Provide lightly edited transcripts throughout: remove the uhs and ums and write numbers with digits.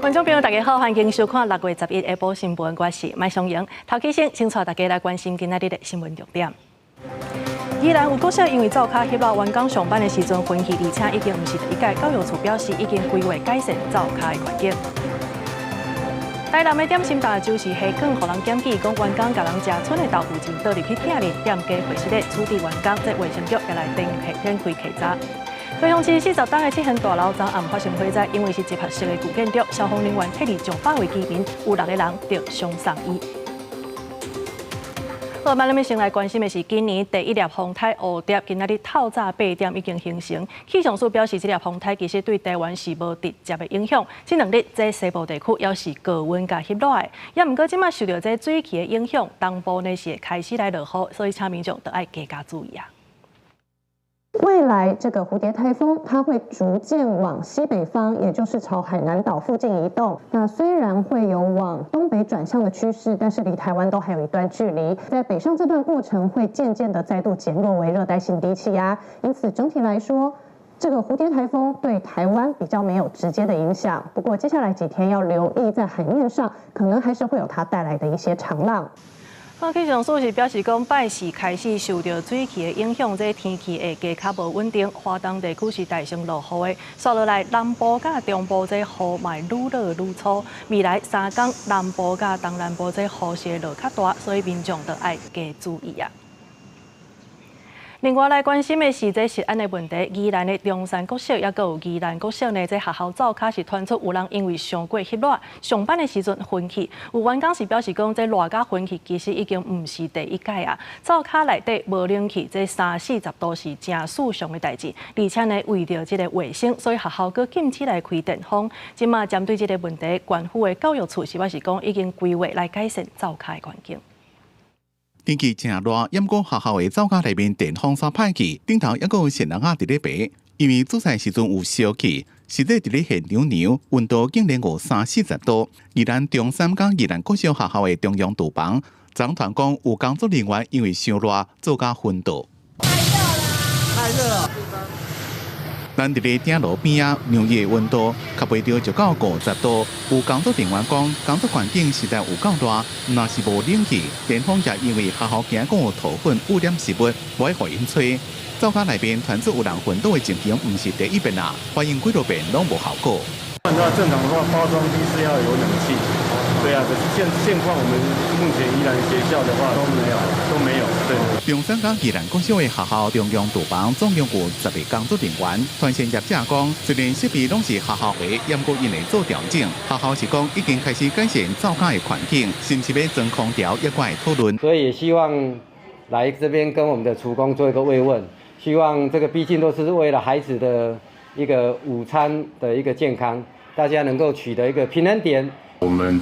觀眾朋友，大家好，歡迎收看6月11下晡新聞，我是麥松瑩。頭起先，先帶大家來關心今仔日的新聞重點。宜蘭有國小因為灶跤翕熱，員工上班的時陣昏去，而且已經毋是第一屆，教育處表示已經規劃改善灶跤的環境。台南的點心大周氏蝦卷，予人檢舉，講員工共人食賰的豆腐錢倒入去店裡，店家回實咧處置員工，這衛生局也來展開稽查。高雄市40棟的七層大樓昨暗發生火災，因為是集合式的舊建築，消防人員撤離上百位居民，有六個人著傷送醫。好，咱們先來關心的是今年第一粒風颱蝴蝶，今仔日透早8點已經形成。氣象署表示，這粒風颱其實對台灣是無直接的影響。這2日，這西部地區猶是高溫佮翕熱的，也毋過這馬受著這水汽的影響，東部呢是會開始來落雨，所以請民眾都愛加加注意啊。未來這個蝴蝶颱風，它會逐漸往西北方，也就是朝海南島附近移動。那雖然會有往東北轉向的趨勢，但是離台灣都還有一段距離。在北上這段過程，會漸漸的再度減弱為熱帶性低氣壓。因此整體來說，這個蝴蝶颱風對台灣比較沒有直接的影響。不過接下來幾天要留意，在海面上可能還是會有它帶來的一些長浪。氣象署是表示講，拜四開始受著水汽的影響，這天氣會加較無穩定。華東地區是大先落雨的，紲落來南部佮中部這雨嘛會愈落愈粗。未來3工南部佮東南部這雨勢會落較大，所以民眾都愛加注意啊。另外來關心的是這食安的問題，宜蘭的中山國小，抑閣有宜蘭國小呢，這學校灶跤是傳出有人因為傷過翕熱，上班的時陣昏去。有員工是表示講，這熱甲昏去其實已經毋是第一屆啊。灶跤內底無冷氣，這三四十度是誠異常的代誌。而且呢，為著這個衛生，所以學校閣禁止來開電風。這馬針對這個問題，縣府的教育處是表示講，已經規劃來改善灶跤的環境。天氣誠熱，毋過學校的灶跤內面電風扇歹去，頂頭猶閣有線人仔佇咧爬，因為煮菜時陣有燒氣，實際佇咧現場量溫度竟然有三四十度。宜蘭中山佮宜蘭國小學校的中央廚房，昨傳講有工作人員因為傷熱做甲昏倒。太熱啦！太熱了。咱佇咧鼎爐邊仔量伊的溫度，較袂著就到50度。有工作人員講，工作環境實在有夠熱，若是無冷氣，電風也因為學校驚講有塗粉污染食物，無愛予𪜶吹。灶跤內面傳出有人昏倒的情形，毋是第一遍啦，反映幾落遍攏無效果。那正常的話，包裝機是要有冷氣，對啊。可是現況，我們目前宜蘭學校的話都沒有，都沒有。對。中山佮宜蘭國小的學校中央廚房總共有10個工作人員，傳線業者講，雖然設備攏是學校的，毋過𪜶會做調整。學校是講已經開始改善灶跤的環境，是毋是欲裝空調也閣會討論。所以也希望來這邊跟我們的廚工做一個慰問，希望這個畢竟都是為了孩子的一個午餐的一個健康，大家能夠取得一個平衡點。我們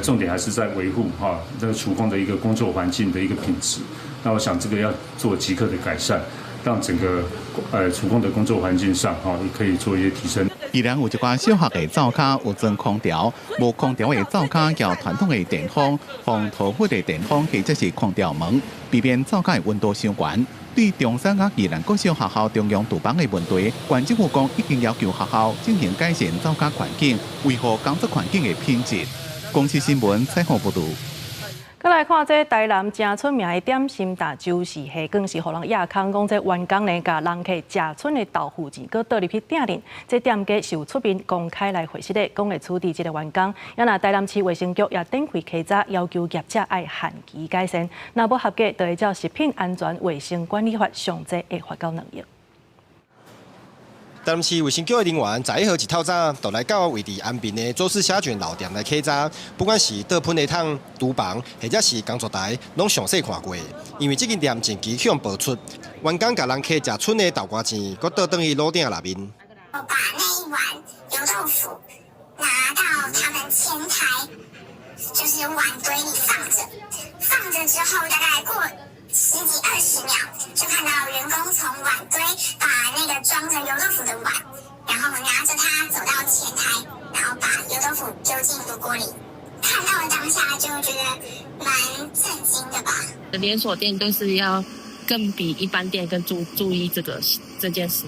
重點還是在維護哈這個廚工的一個工作環境的一個品質。那我想這個要做即刻的改善，讓整個廚工的工作環境上哈也可以做一些提升。宜蘭有一寡小學的灶跤有裝空調，無空調的灶跤較傳統的電風，防塗粉的電風或者是空調門，避免灶跤的溫度傷懸。對中山佮宜蘭國小學校中央廚房的問題，縣政府講已經要求學校進行改善灶跤環境，維護工作環境的品質。公視新聞採訪報導。閣來看這台南誠出名的點心大周氏蝦卷是予人掖空講，這員工呢共人客食賰的豆腐錢，閣倒入去店裡，這店家是有出面公開來回實的，講會處置這個員工。也若台南市衛生局也展開稽查，要求業者愛限期改善，若無合格，就會照食品安全衛生管理法上濟會罰到2億。台南市衛生局的人員11號一透早就來到位佇安平的周氏蝦捲老店來稽查，不管是倒噴的桶、廚房，或者是工作台，攏詳細看過。因為這間店近期予人爆出，員工共人客食賰的豆干錢，閣倒轉去爐鼎內面。我把那一碗油豆腐拿到他們前台，就是碗堆裡放著，放著之後大概過十幾二十秒，就看到員工從碗堆把那個裝著油豆腐的碗，然後拿著它走到前台，然後把油豆腐丟進滷鍋裡。看到了當下就覺得蠻震驚的吧。連鎖店都是要更比一般店更注意這件事。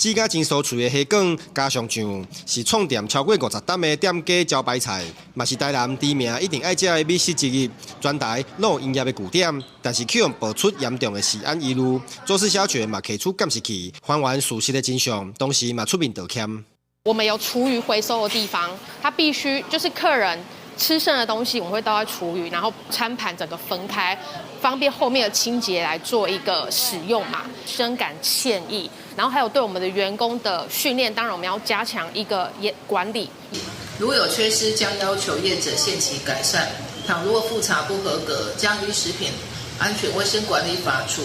自家真酥脆的蝦卷加上醬，是創店超過50擔的店家招牌菜，嘛是台南知名一定愛食的美食之一。全台攏有營業的據點，但是去予爆出嚴重的食安疑慮，左氏蝦捲嘛提出監視器，還原事實的真相，同時嘛出面道歉。我們有廚餘回收的地方，它必須就是客人吃剩的東西，我們會倒在廚餘，然後餐盤整個分開，方便後面的清潔來做一個使用嘛。深感歉意，然後還有對我們的員工的訓練，當然我們要加強一個管理。如有缺失，將要求業者限期改善。倘若複查不合格，將依食品安全衛生管理法處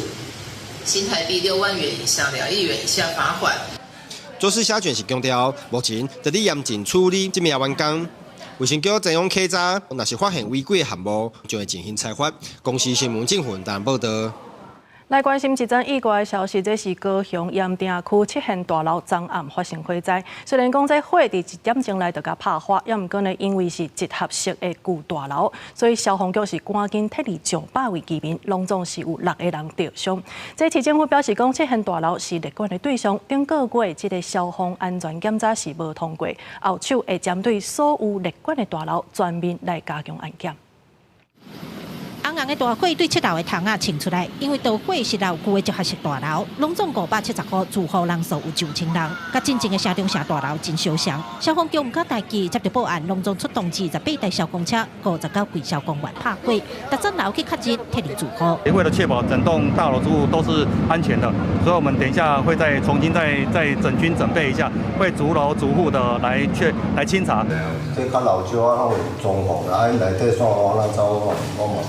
新台幣6萬元以上2億元以下罰款。左氏蝦捲是強調，目前佇咧嚴正處理這名員工。衛生局前往稽查，若是發現違規的項目，就會進行裁罰。公視新聞政雲台報導。來關心一則意外的消息，這是高雄鹽埕區七賢大樓昨暗發生火災。雖然講這火佇一點鐘內就共拍化，猶毋過呢，因為是集合式的舊大樓，所以消防局是趕緊撤離上百位居民，攏總是有六個人著傷。這市政府表示講，七賢大樓是列管的對象，頂個月這个消防安全檢查是無通過，後手會針對所有列管的大樓全面來加強安檢。紅紅的大火對七樓的窗仔衝出來，因為著火是老舊的集合式大樓，攏總570戶住戶人數有上千人，佮進前的城中城大樓真相像。消防局毋敢代誌，接著報案，攏總出動28台消防車、59櫃消防員拍火，逐層樓去確認撤離住戶。為了確保整棟大樓住戶都是安全的，所以我們等一下會再重新再整軍準備一下，會逐樓逐戶的來清查。這較老舊啊，攏有裝潢啊，內底線路按怎走，我嘛。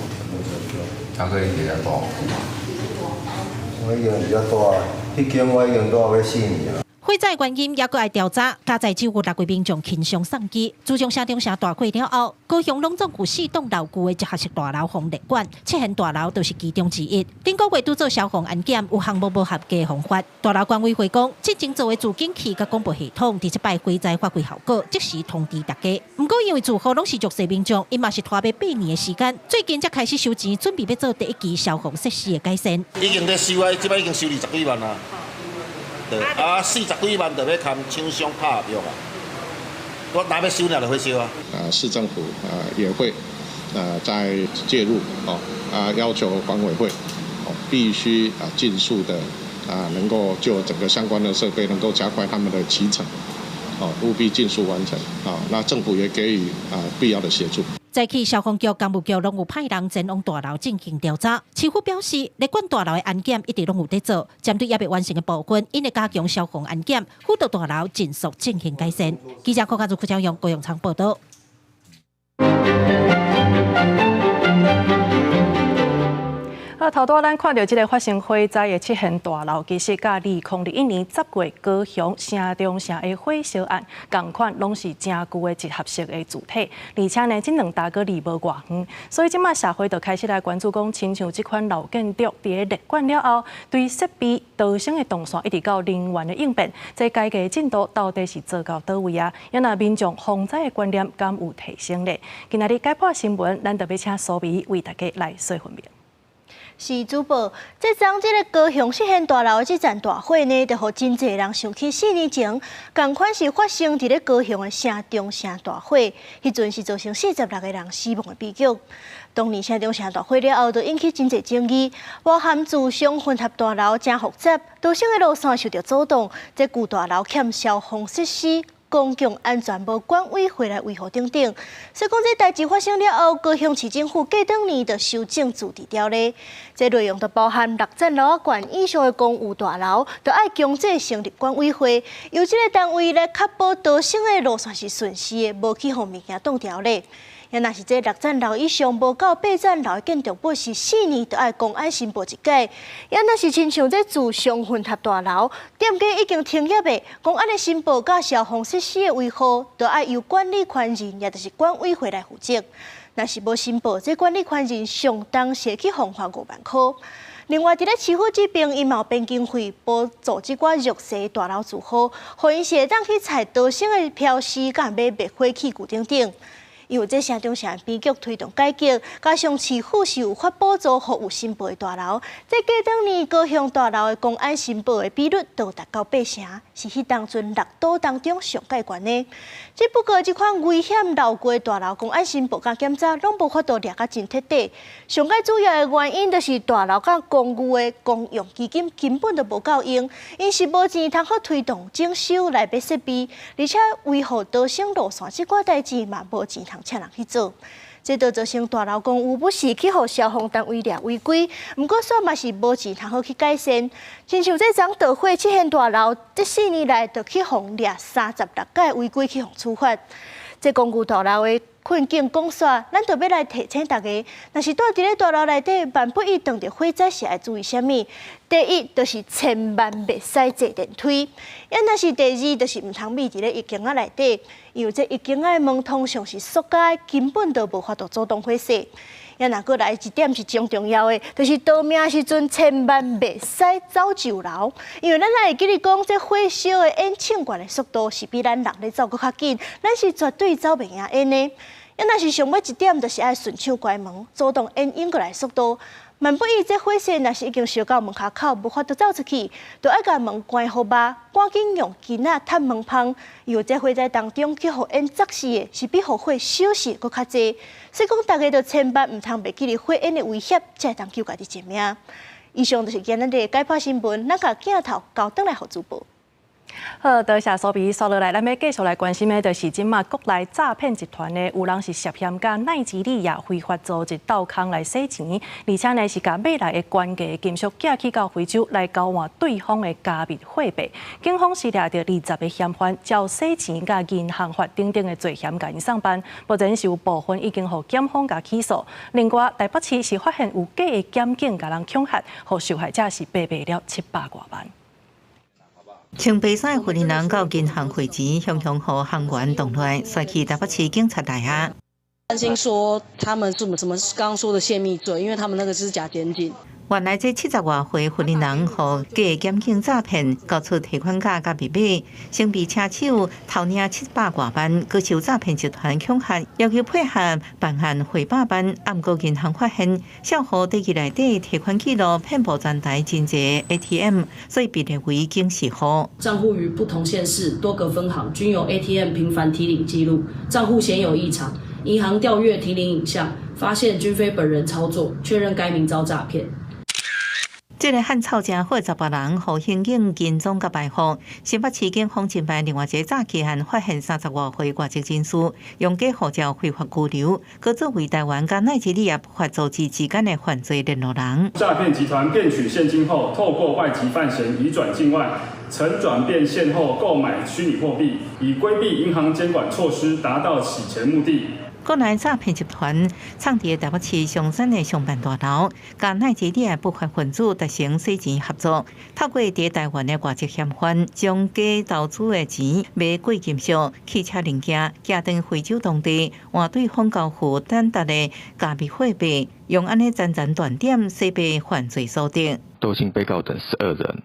他可以給他多我已經比較大，彼間我已經蹛欲4年啊。火災原因猶閣愛調查，加在只有六位民眾輕傷送醫。自從城中城大火了後，高雄攏總有四棟老舊的集合式大樓予列管，七賢大樓就是其中之一。頂個月拄做消防安檢，有項目無合格予罰。大樓管委會講，之前做的自警器佮廣播系統，佇這擺火災發揮效果，即時通知大家。毋過因為住戶攏是弱勢民眾，𪜶嘛是拖欲8年的時間，最近才開始收錢，準備欲做第一期消防設施的改善。已經咧收啊，這擺已經收20幾萬啊。對，啊，40幾萬就欲共廠商拍合約啊，我若欲收爾就火燒啊。市政府也會再介入哦，要求管委會哦必須盡速的能夠就整個相關的設備能夠加快他們的期程，哦務必盡速完成啊。那政府也給予必要的協助。早起消防局、工務局攏有派人前往大樓進行調查。市府表示，列管大樓的安檢一直攏有佇做，針對猶未完成的部分，𪜶會加強消防安檢，輔導大樓盡速進行改善。記者郭家祖、郭昭勇、高永昌報導。啊，頭拄仔咱看著這个發生火災的七賢大樓，其實佮2021年10月高雄城中城的火燒案仝款，攏是誠舊的集合式的住體，而且呢，這兩棟閣離無偌遠，所以這馬社會就開始來關注講，親像這款老建築佇咧列管了後，對設備逃生的動線，一直到人員的應變，這改革進度到底是做到佗位啊？猶若民眾防災的觀念敢有提升咧？今仔日解破新聞，咱就欲請蘇眉為大家來說分明。是主播，這樁這个高雄七賢大樓的這盞大火呢，就予真濟人想起4年前，仝款是發生佇咧高雄的城中城大火，彼陣是造成46個人死亡的悲劇。當年城中城大火了後，就引起真濟爭議，包含自上混合大樓誠複雜，逃生的路線受著阻擋，這舊大樓欠消防設施。公共安全無管委會來維護等等，所以講這代誌發生了後，高雄市政府過當年就修正自治條例，這內容就包含六層樓仔懸以上的公寓大樓，都愛強制成立管委會，由這個單位來確保逃生的路線是順序的，無去予物件擋牢咧。猶若是這六層樓以上無到八層樓的建築物是4年就愛公安申報一擺。猶若是親像這自上混合大樓，店家已經停業的，公安的申報佮消防設施的維護，都愛由管理權人，也就是管委會來負責。若是無申報，這管理權人上重是會去予罰5萬箍。另外，佇咧市府這邊，𪜶嘛有編經費補助這寡弱勢大樓住戶，予𪜶是會當去採逃生的標識，佮買滅火器具等等。因為這城中城悲劇推動改革，加上市府是有發補助予有申報的大樓，這過當年高雄大樓的公安申報的比率都達到八成，是彼當陣六都當中上蓋懸的。只不過這款危險老舊的大樓公安申報佮檢查攏無法度掠甲真徹底。上蓋主要的原因就是大樓佮公寓的公用基金根本就無夠用，𪜶是無錢通好推動整修來買設備，而且維護逃生路線這寡代誌嘛無錢通請人去做。這就造成大樓公寓不時去予消防單位掠違規，毋過煞嘛是無錢通好去改善。親像這樁著火七賢大樓，這4年來就去予掠36改違規去予處罰。這公寓大樓的困境講煞，咱就欲來提醒大家，若是住佇咧大樓內底，萬不一當著火災時愛注意啥物？第一，就是千萬袂使坐電梯；抑若是第二，就是毋通覕佇咧浴間仔內底，因為這浴間仔的門通常是塑膠，根本就無法度阻擋火勢。抑若閣來一點是真重要的，就是逃命時陣千萬袂使走上樓，因為咱會記得講，這火燒的煙衝懸的速度是比咱人咧走閣較緊，咱是絕對走袂贏煙的。抑若是上尾一點，就是愛順手關門，阻擋煙湧過來速度。萬不一這火勢若是已經燒到門跤口，無法度走出去，就愛共門關予密，趕緊用巾仔襻門縫。因為這火災當中去予煙砸死的，是比予火燒死閣較濟。所以講，大家就千萬毋通袂記得火焰的威脅，才會當救家己一命。以上就是今日的解剖新聞，咱共鏡頭交轉來予主播。好，多謝蘇比，煞落來，咱欲繼續來關心的，就是這馬國內詐騙集團呢，有人是涉嫌佮奈及利亞非法組織鬥空來洗錢，而且呢是共買來的懸價金屬寄去到非洲來交換對方的加密貨幣。警方是掠著20個嫌犯，照洗錢佮銀行法等等的罪嫌共𪜶送辦。目前是有部分已經予檢方共起訴。另外，台北市是發現有假的檢警共人恐嚇，予受害者是白賠了700外萬。穿白衫的雲林人到銀行匯錢，雄雄予行員擋落來，煞去台北市警察來啊。擔心說他們什麼什麼剛剛說的洩密罪，因為他們那個是假檢警。原來這70外歲雲林人予假檢警詐騙，交出提款卡佮密碼，先被車手偷領700外萬，閣受詐騙集團恐嚇，要求配合辦案匯百萬。毋過銀行發現，帳戶登記內底提款記錄遍佈全台真濟 ATM，所以被列為警示戶。賬戶於不同縣市多個分行均有 ATM 頻繁提領記錄，賬戶顯有異常。銀行調閱提領影像，發現均非本人操作，確認該名遭詐騙。這個漢草誠好查埔人，予刑警跟蹤佮埋伏。新北市警方偵辦另外一個詐欺案，發現30外歲外籍人士用假護照非法居留，閣作為台灣佮奈及利亞不法組織之間的犯罪聯絡人。詐騙集團騙取現金後，透過外籍犯嫌移轉境外，曾轉變現後購買虛擬貨幣，以規避銀行監管措施，達到洗錢目的。國內詐騙集團藏佇台北市松山的商辦大樓，佮奈及利亞不法分子達成洗錢合作，透過佇台灣的外籍嫌犯，將假投資的錢買貴金屬、汽車零件，寄轉非洲當地，換對方交付等值的加密貨幣，用按呢層層斷點洗白犯罪所得。竇姓被告等12人，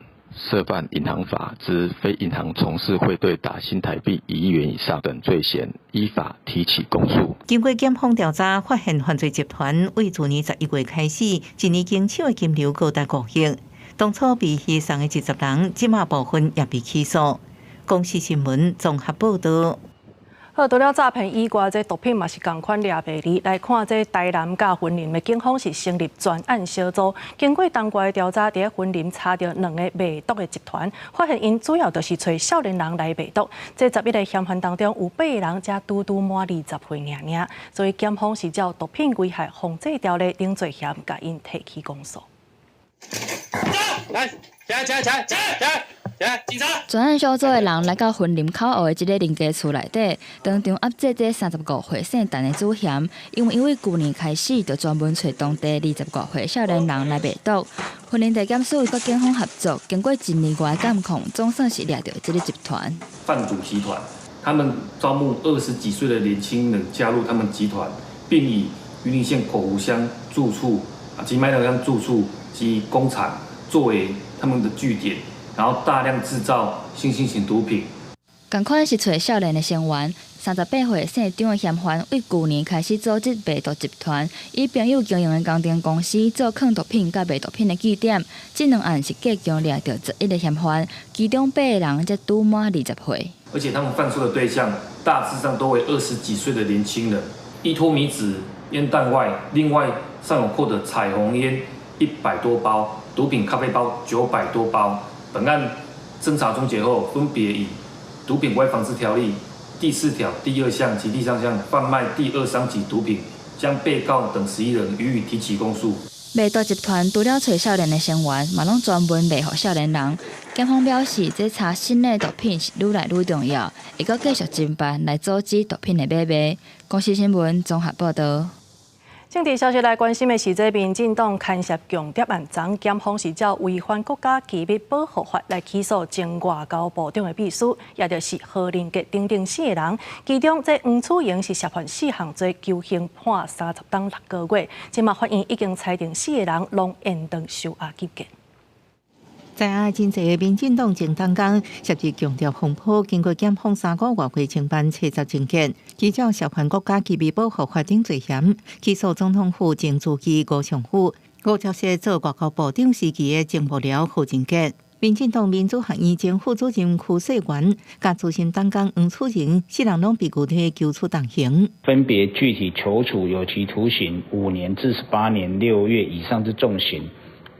涉犯銀行法之非銀行從事匯兌打新台幣1億元以上等罪嫌，依法提起公訴。經過檢方調查，發現犯罪集團為去年11月開始，一年經手的金流高達5億。當初被移送的20人，這馬部分也被起訴。公視新聞綜合報道。好，除了詐騙以外，這毒品嘛是仝款掠袂離。來看這台南佮雲林的警方是成立專案小組，經過當局的調查，佇咧雲林查著兩個賣毒的集團，發現𪜶主要就是揣少年人來賣毒。這11個嫌犯當中，有八個人才拄拄滿20歲爾爾，所以檢方是照毒品危害防制條例等罪嫌，共𪜶提起公訴。來，起來，起來，起來，起來！警察。專案小組的人來到雲林口湖的這个林家厝內底，當場押解這35歲姓陳的主嫌，因為舊年開始就專門揣當地20外歲少年人來賣毒。雲林地檢署佮警方合作，經過一年外的監控，總算是掠著這个集團。販毒集團，他們招募20幾歲的年輕人加入他們集團，並以雲林縣口湖鄉住處啊及麥寮鄉住處及工廠作為他們的據點。然後大量製造新興型毒品。仝款是揣少年的成員， 38歲姓張的嫌犯，對舊年開始組織賣毒集團，以朋友經營的工程公司做囥毒品佮賣毒品的據點。這兩案是計共掠著11個嫌犯，其中八个人才拄滿20歲。而且他們販售的對象大致上都為20幾歲的年輕人，依託咪酯煙彈外，另外尚有獲得彩虹煙100多包、毒品咖啡包900多包。本案偵查終結後，分別以毒品危害防制條例第4條第2項及第3項販賣第二、三級毒品，將被告等11人予以提起公訴。賣毒集團除了揣少年的成員，嘛攏專門賣予少年人。檢方表示，這查新的毒品是愈來愈重要，會閣繼續偵辦來阻止毒品的買賣。公視新聞綜合報導。政治消息來關心的是，這民進黨牽涉共諜案，昨檢方是照違反國家機密保護法來起訴前外交部長的秘書，也就是何林傑等等四個人。其中，這黃楚盈是涉犯四項罪，求刑判30冬6個月。這馬法院已經裁定四個人攏延長收押禁見。知影真濟民進黨前黨工涉及共諜風波，經過檢方3個外匯偵辦查實證件，依照涉犯國家機密保護法等罪嫌，起訴總統府前書記吳尚富、吳釗燮做外交部長時期的前幕僚何仁傑、民進黨民主學院前副主任區世元、佮資深黨工黃楚仁，四人攏被具體求處重刑，分別具體求處有期徒刑5年至18年6月以上之重刑。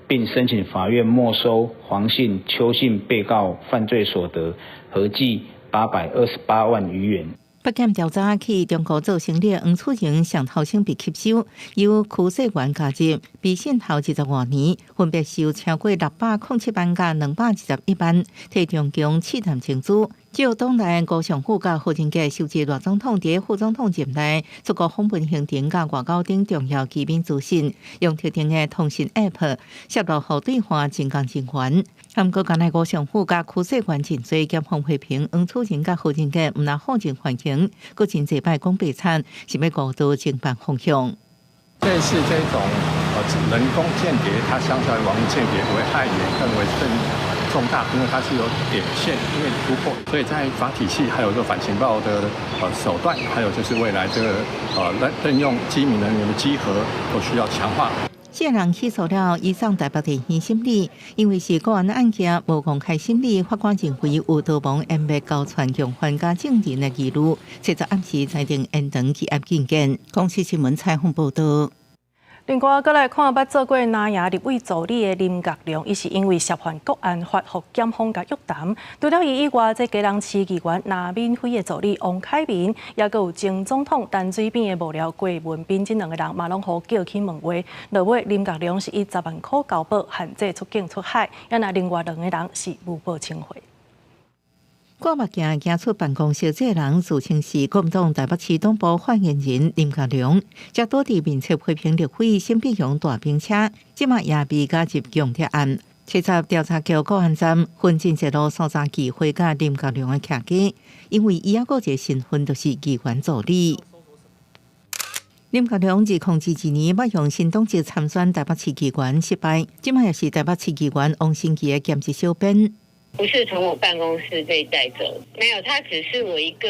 並申請法院沒收黃姓、邱姓被告犯罪所得合計828萬餘元。北檢調查去中國做生理，黃楚仁上頭先被吸收，由區世元加入，被審後20外年，分別受超過607萬佮221萬，替中共試探情資。照黨內吳尚富佮何仁傑收集賴總統佇副總統任內出國訪問行程佮外交等重要機密資訊，用特定的通訊 App 泄露予對岸偵工人員。毋過，敢若吳尚富佮區世元認罪，檢方批評黃楚仁佮何仁傑毋但否認犯行，閣真濟擺講白賊，是欲誤導偵辦方向。這次這種人工間諜，它相較於網路間諜危害也更為甚重大，因為它是有點線，因為突破，所以在法體系還有個反情報的手段，還有就是未來這個任用機敏人員的稽核都需要強化。四人起訴了，移送台北地院審理，因為是國安案件，無公開審理。法官認為有導謀湮滅交傳共犯佮證人的疑慮，這就暗時裁定延長羈押禁見。公視新聞採訪報導。另外，閣來看捌做過南亞立委助理的林國良，伊是因為涉犯國安法，予檢方共約談。除了伊以外，這基隆市議員林敏輝的助理王凱民，也閣有前總統陳水扁的幕僚郭文彬，這兩個人嘛攏予叫去問話。落尾林國良是以10萬箍交保，限制出境出海，抑若另外兩個人是無報請回。掛目鏡行出辦公室，這个人自稱是國民黨台北市黨部發言人林國良，才拄佇面冊批評立委沈伯洋大兵車，這馬也被加入共諜案。七十調查局國安站分進一路搜查機會佮林國良的徛家，因為伊猶閣一个身份就是議員助理。林國良2002年欲用新黨籍參選台北市議員失敗，這馬也是台北市議員王新奇的兼職小編。不是從我辦公室被帶走，沒有，他只是我一個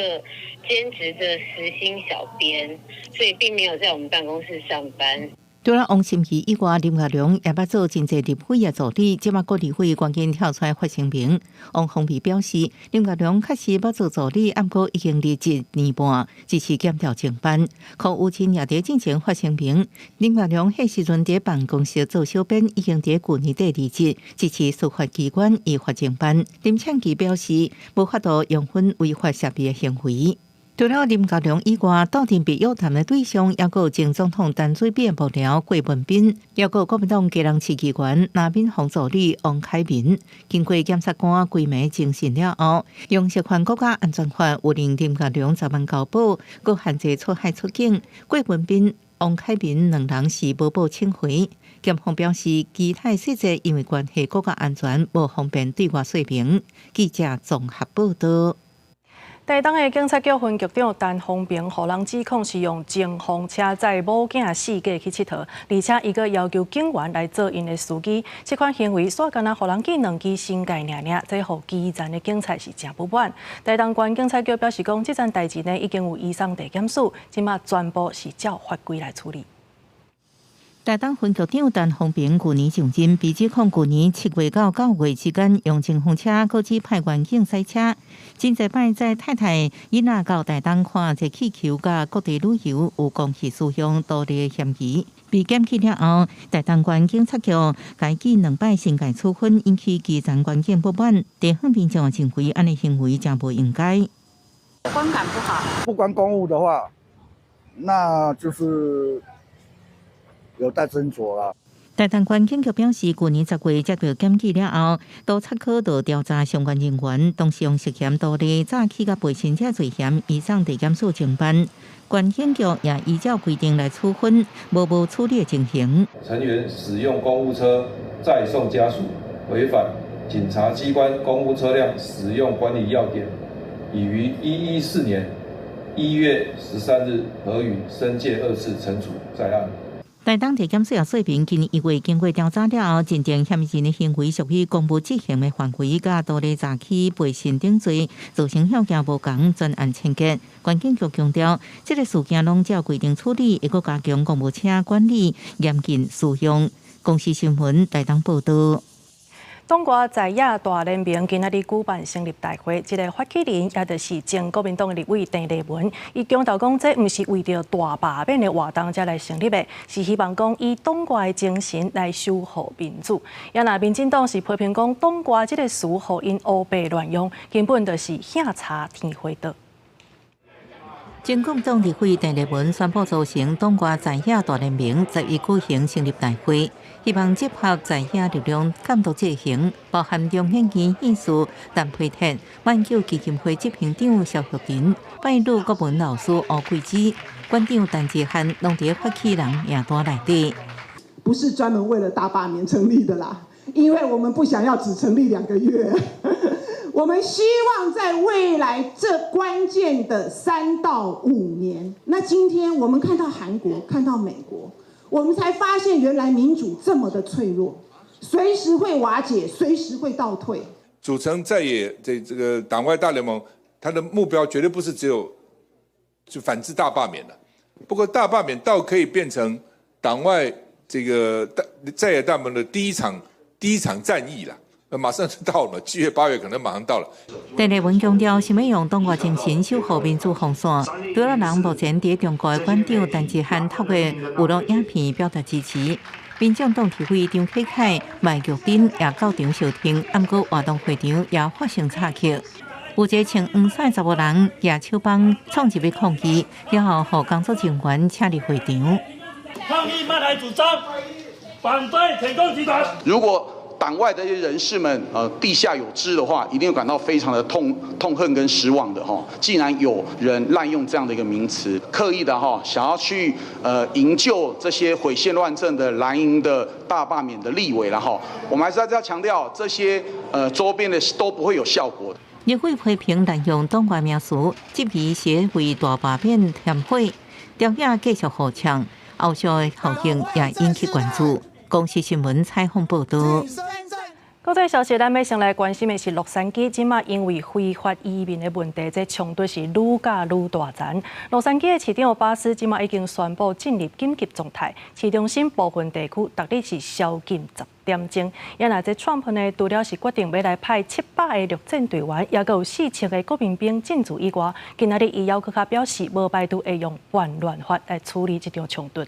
兼職的時薪小編，所以並沒有在我們辦公室上班。除了王心怡以外，林國良也捌做真濟立委的助理，這馬國立委趕緊跳出來發聲明。王鴻薇表示，林國良確實捌做助理，毋過已經離職1年半，只是檢調偵辦。柯宇清也佇進前發聲明，林國良彼時陣佇辦公室做小編，已經佇舊年底離職，支持司法機關依法偵辦。林倩琪表示，無法度容忍違法涉密的行為。除了林國良以外，鬥陣被約談的對象，猶閣有前總統陳水扁幕僚郭文彬，猶閣有國民黨基隆市議員林敏紅助理王凱民。經過檢察官規暝偵訊了後，用涉犯國家安全法，有令林國良10萬交保，閣限制出海出境。郭文彬、王凱民兩人是無報請回。檢方表示，其他細節因為關係國家安全，無方便對外說明。記者綜合報導。台東的警察局分局長陳方平，予人指控是用前鋒車載某囝四界去𨑨迌，而且伊閣要求警員來做𪜶的司機，這款行為煞干焦予人記兩支申誡爾爾，這予基層的警察是誠不滿。台東縣警察局表示講，這件代誌呢已經有移送地檢署，這馬全部是照法規來處理。台東分局長陳方平舊年上任，被指控舊年7月到9月之間，用前鋒車閣指派員警賽車，真濟擺載太太囡仔到台東看熱氣球，佮各地旅遊有公費使用盜利嫌疑。被檢舉了後，台東縣警察局共記兩擺申誡處分，引起基層員警不滿。地方民眾認為按呢行為誠無應該。觀感不好。不關公務的話，那就是。有待斟酌啦。台東縣警局表示，舊年10月接到檢舉了後，督察科就調查相關人員，當時用涉嫌盜利、詐欺佮背信這罪嫌，移送地檢署偵辦。縣警局也依照規定來處分，無處理的情形。成員使用公務車載送家屬，違反警察機關公務車輛使用管理要點，已於114年1月13日核予申誡二次懲處在案。台東地檢署也說明，今年1月經過調查了後，認定嫌疑人的行為屬於公務執行的範圍，佮盜利詐欺、背信等罪，造成效益無仝，專案懲結。縣警局強調，這個事件攏照規定處理，會閣加強公務車管理，嚴禁使用。公視新聞台東報導。黨外在野大聯盟今仔日舉辦成立大會，這个發起人也就是前國民黨的立委鄭麗文，伊強調講，這毋是為著大罷免的活動才來成立的，是希望講以黨外的精神來守護民主。也若民進黨是批評講，黨外這个詞予𪜶烏白亂用，根本就是喝茶天花道。前國民黨立委鄭麗文宣布組成黨外在野大聯盟，11舉行成立大會，希望集合在野力量監督執行，包含中研院院士陳培哲、馬英九基金會執行長蕭旭仁、拜女國文老師吳桂芝、館長陳志漢，攏佇發起人名單內底。不是專門為了大罷免成立的啦，因為我們不想要只成立2個月。我們希望在未來這關鍵的3到5年，那今天我們看到韓國，看到美國，我們才發現原來民主這麼的脆弱，隨時會瓦解，隨時會倒退。組成在野這個黨外大聯盟，它的目標絕對不是只有就反制大罷免了。不過大罷免倒可以變成黨外這個大在野大盟的第一場戰役了。馬上就到了，7月8月可能馬上到了。鄭麗文強調，想欲用黨外精神守護民主防線。除了人目前佇中國的館長陳志漢透過娛樂影片表達支持。民眾黨立委張啟楷、麥玉珍也到場相挺，毋過活動會場也發生插曲，有一個穿黃衫查某人舉手枋衝入去抗議，了後予工作人員請離會場。抗議麥來主張，反對舔共集團。如果黨外的一些人士們，地下有知的話，一定會感到非常的痛恨跟失望的哈。竟然有人濫用這樣的一個名詞，刻意的哈，想要去營救這些毀憲亂政的藍營的大罷免的立委了哈。我們還是要強調，這些周邊的都不會有效果的。立委批評濫用黨外名詞，質疑是為大罷免添火，朝野繼續互嗆，後續的效應也引起關注。公視新聞採訪報導。國際消息，咱欲先來關心的是洛杉磯，這馬因為非法移民的問題，這衝突是愈攪愈大層。洛杉磯的市長巴斯這馬已經宣布進入緊急狀態，市中心部分地區逐日是宵禁10點鐘。也若這川普呢，除了是決定欲來派700個陸戰隊員，也閣有4000個國民兵進駐以外，今仔日伊猶閣較表示，無排除會用叛亂法來處理這場衝突。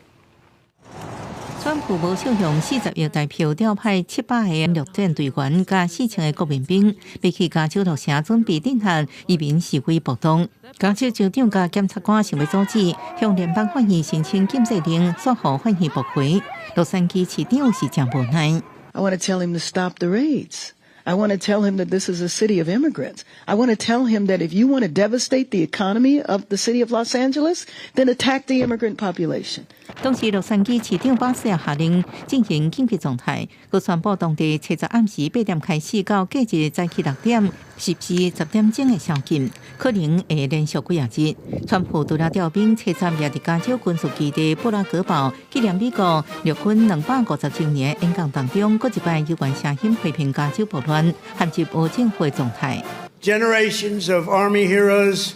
川普無少用40億台票調派700個陸戰隊員佮4000個國民兵，欲去加州洛城準備鎮壓移民示威暴動。加州州長佮檢察官想欲阻止，向聯邦法院申請禁制令，煞予法院駁回。洛杉磯市長是誠無奈。 I want to tell him to stop the raids. I want to tell him that this is a city of immigrants. I want to tell him that if you want to devastate the economy of the city of Los Angeles, then attack the immigrant population. 當時洛杉磯市長巴斯下令進行緊急狀態，閣宣布當地初十暗時8點開始到隔日早起6點實施10點鐘的宵禁，可能會連續幾仔日。川普除了調兵初十也佇加州軍事基地布拉格堡紀念美國陸軍250週年演講當中，閣一擺有關聲音批評加州暴亂，陷入無政府狀態。 Generations of Army heroes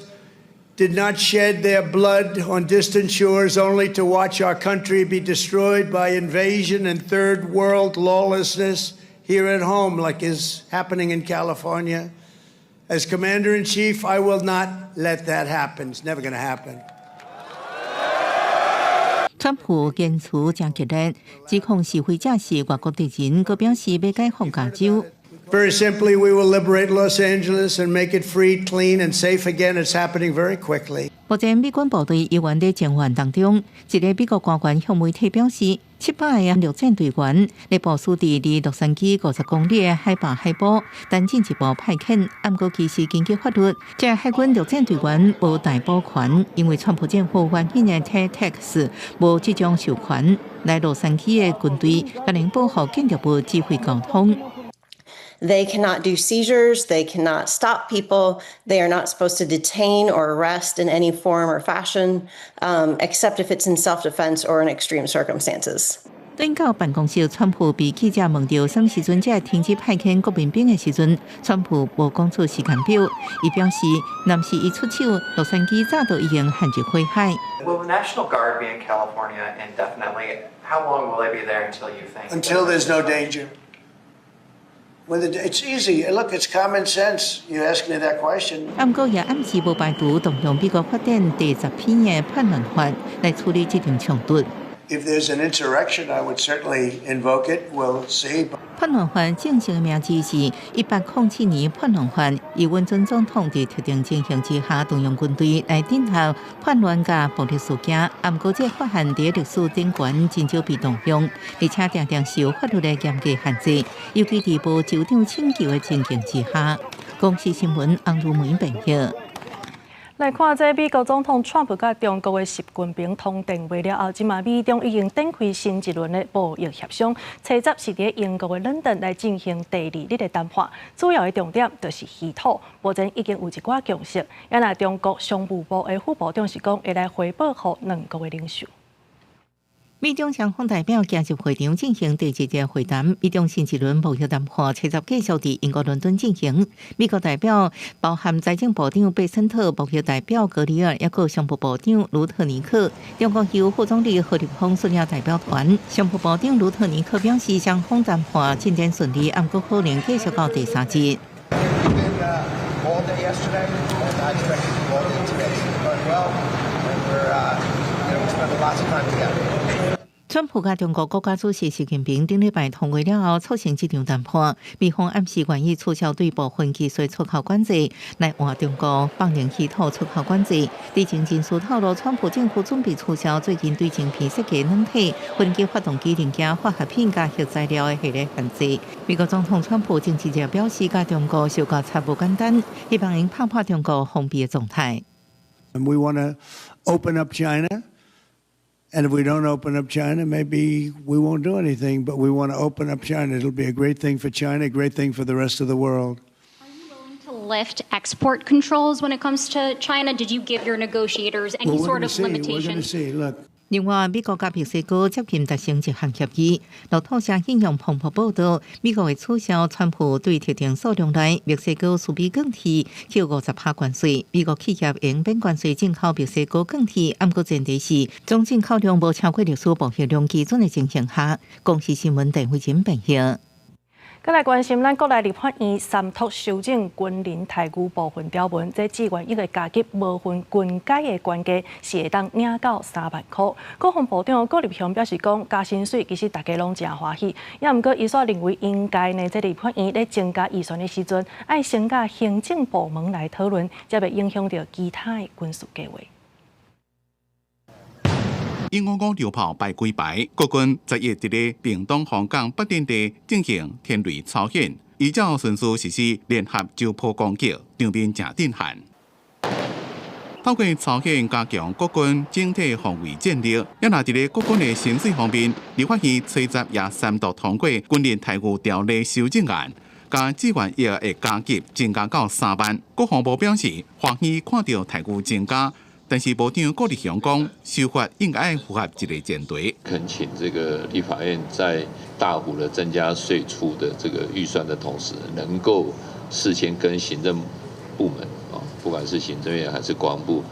did not shed their blood on distant shores only to watch our country be destroyed by invasion and third world lawlessness here at home, like is happening in California. As Commander in Chief, I will not let that happen. It's never going to happen. 川普言辭誠激烈，指控示威者是外國敵人，閣表示欲解放加州。 Very simply, we will liberate Los Angeles and make it free, clean, and safe again. It's happening very quickly. 目前美軍部隊猶原佇前線當中，一个美國官員向媒體表示，700個陸戰隊員咧部署佇離洛杉磯50公里的海拔海埔，等進一步派遣。毋過其實根據法律，這海軍陸戰隊員無逮捕權，因為川普政府援引的 TACTICS 無這種授權。來洛杉磯的軍隊，可能保護建築物指揮溝通。 They cannot do seizures. They cannot stop people. They are not supposed to detain or arrest in any form or fashion, except if it's in self-defense or in extreme circumstances. 轉到辦公室，川普被記者問著啥物時陣才會停止派遣國民兵的時陣，川普無講出時間表。伊表示，若毋是伊出手，洛杉磯早就已經陷入火海。 Will the National Guard be in California indefinitely? How long will they be there until you think? Until there's no danger. It's easy. Look, it's common sense. You ask me that question. 毋過也暗示無排除動用美國法典第10篇的叛亂法來處理這場衝突。 If there's an insurrection, I would certainly invoke it. We'll see. 叛亂法正式的名字是1807年叛亂法，伊允准總統佇特定情形之下動用軍隊來鎮壓叛亂佮暴力事件。毋過這法案佇歷史頂懸真少被動用，而且定定受法律的嚴格限制，尤其佇無州長請求的情形之下。公視新聞翁如梅編譯。來看這美國總統川普佮中國的習近平通電話了後，這馬美中已經展開新一輪的貿易協商，初十是佇英國的倫敦來進行第二日的談判，主要的重點就是稀土。目前已經有一寡共識，也若中國商務部的副部長是講會來匯報予兩國的領袖。美中雙方代表今日會場進行第二日會談，美中新一輪貿易談判初十繼續佇英國倫敦進行。美國代表包含財政部長貝森特、貿易代表格里爾，抑閣商務部長盧特尼克。中國由副總理何立峰率領代表團。商務部長盧特尼克表示，雙方談判進展順利，毋過可能繼續到第三日。 All day yesterday, and I expect it to be all day today. So it's going well, and we spend lots of time together. 川普佮中國國家主席習近平頂禮拜通話了後，促成這場談判。美方暗示願意取消對部分技術出口管制，來換中國放寬稀土出口管制。知情人士透露，川普政府準備取消最近對晶片設計軟體、飛機發動機零件、化學品佮核材料的系列限制。美國總統川普前一日表示，佮中國相決策無簡單，希望𪜶拍破中國封閉的狀態。 And we want to open up China. And if we don't open up China, maybe we won't do anything. But we want to open up China. It'll be a great thing for China, a great thing for the rest of the world. Are you willing to lift export controls when it comes to China? Did you give your negotiators any Well, we're sort gonna of see. We're limitation? going to see. Look. 另外，美國佮墨西哥接近達成一項協議。路透社引用彭博報道，美國會取消川普對特定數量內墨西哥輸美鋼鐵扣50%關稅。美國企業用免關稅進口墨西哥鋼鐵，毋過前提是總進口量無超過歷史貿易量基準的情形下。公視新聞鄧慧珍編譯。閣來關心咱國內立法院三讀修正軍人待遇部分條文，這志願役的加給無分軍階的官階是會當領到3萬箍。國防部長郭立雄表示講，加薪水其實大家攏誠歡喜，也毋過伊煞認為應該呢，這立法院咧增加預算的時陣，愛先佮行政部門來討論，才袂影響著其他的軍事計劃。鷹五五榴炮排幾排，國軍昨日佇咧屏東黃岡北陣地進行天雷操演。依照順序實施聯合就波攻擊，場面誠震撼。透過朝鮮加強國軍整體防衛戰力，也若佇咧國軍的薪水方面，立法院吹十也三度通過軍人待遇條例修正案，共志願役的加給增加到3萬。國防部表示，歡喜看著待遇增加，但是部長郭立雄講，修法應該符合一個前提。懇請這個立法院在大幅的增加歲出的這個預算的同時，能夠事先跟行政部門，不管是行政院還是國防部，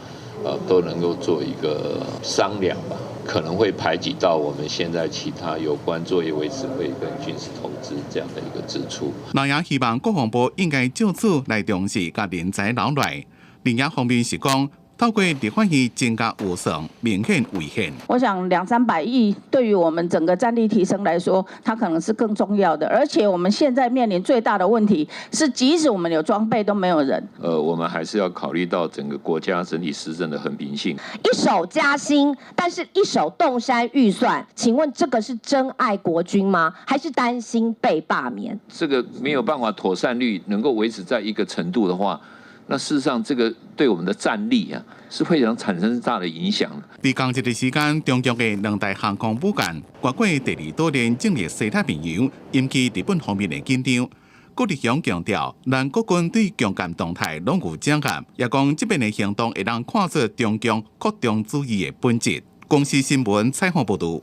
都能夠做一個商量吧。可能會排擠到我們現在其他有關作業維持費跟軍事投資這樣的一個支出。那也希望國防部應該藉此來重視共人才留來。另一方面是講，透過立法院增加預算，明顯違憲。我想兩三百億對於我們整個戰力提升來說，它可能是更重要的。而且我們現在面臨最大的問題是，即使我們有裝備，都沒有人。我們還是要考慮到整個國家整體施政的衡平性。一手加薪，但是一手凍刪預算，請問這個是真愛國軍嗎？還是擔心被罷免？這個沒有辦法妥善率能夠維持在一個程度的話，那事實上，這個對我們的戰力啊，是非常產生大的影響。佇仝一个時間，中共的兩大航空母艦越過第二島鏈進入西太平洋，引起日本方面的緊張。郭立雄強調，咱國軍對強艦動態攏有掌握，也講這擺的行動會當看出中共擴張主義的本質。公視新聞採訪報導。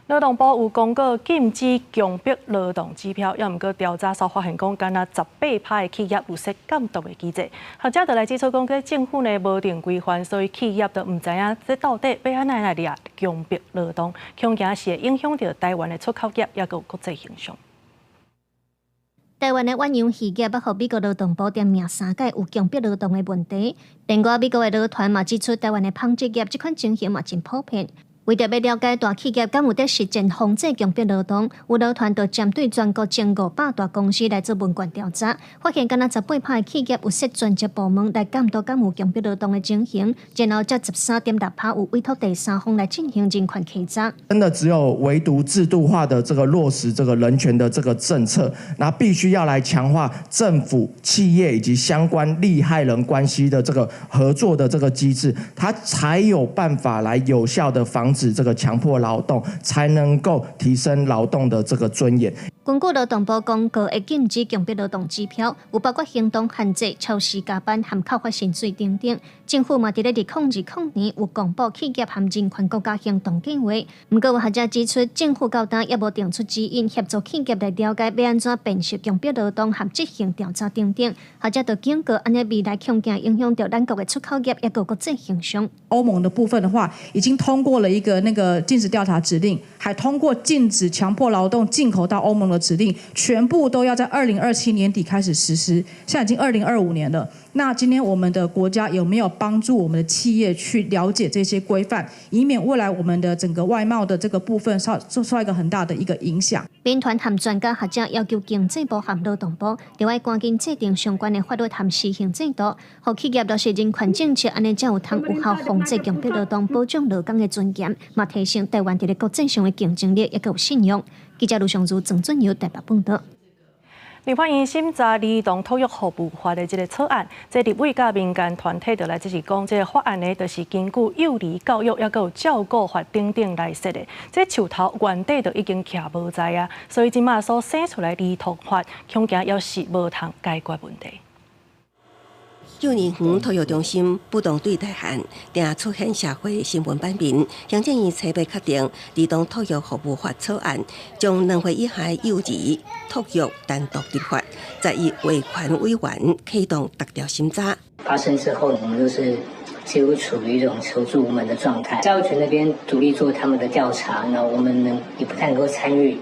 勞動部有公告禁止強迫勞動指標，也毋過調查所發現講，干焦18%的企業有設監督的機制。學者就來指出講，這政府呢無定規範，所以企業都毋知影這到底欲按怎來掠強迫勞動，恐驚是會影響著台灣的出口業，抑閣有國際形象。台灣的遠洋漁業猶予美國勞動部點名三擺有強迫勞動的問題。另外，美國的勞團嘛指出，台灣的紡織業這款情形嘛真普遍。為著欲了解大企業敢有佇實踐防制強迫勞動，有勞團就針對全國前500大公司來做問卷調查，發現干焦18%的企業有設專職部門來監督敢有強迫勞動的情形，然後才13.6%有委託第三方來進行人權稽查。真的只有唯獨制度化的這個落實這個人權的這個政策，那必須要來強化政府、企業以及相關利害人關係的這個合作的這個機制，它才有辦法來有效的防止這個強迫勞動，才能夠提升勞動的這個尊嚴。根據勞動部公告，會禁止強迫勞動指標，有包括行動限制、超時加班和扣罰薪水等等。政府嘛，佇咧2020年有公布企業和人權國家行動計劃。毋過有學者指出，政府到今猶無定出指引，協助企業來了解欲按怎辨識強迫勞動和執行調查等等。學者就警告，按呢未來恐驚影響著咱國的出口業，抑閣國際形象。歐盟的部分的話，已經通過了一個那個禁止調查指令，還通過禁止強迫勞動進口到歐盟的指令，全部都要在2027年底開始實施。現在已經2025年了。那今天我們的國家有沒有幫助我們的企業去了解這些規範，以免未來我們的整個外貿的這個部分受到一個很大的一個影響？民團和專家學者要求經濟部和勞動部，著愛趕緊制定相關的法律和施行制度，予企業落實人權政策，按呢才有通有效防制強迫勞動，保障勞工的尊嚴，嘛提升台灣佇咧國際上的競爭力，抑閣有信用。記者盧尚如、鄭俊友台北報導。立法院審查兒童托育服務法的這个草案，這立委佮民間團體就來質疑講，這个法案呢，就是根據幼兒教育抑閣有照顧法等等來設的。這樹頭原底就已經徛無在啊，所以這馬所生出來兒托法，恐驚猶是無通解決問題。幼兒園托育中心不動對大漢，定出現社會新聞版面。行政院初步確定兒童托育服務法草案，將2歲以下幼兒托育單獨立法，在以維權委員啟動逐條審查。發生之後，我們都是幾乎處於一種求助無門的狀態。教育局那邊獨立做他們的調查，那我們呢也不太能夠參與，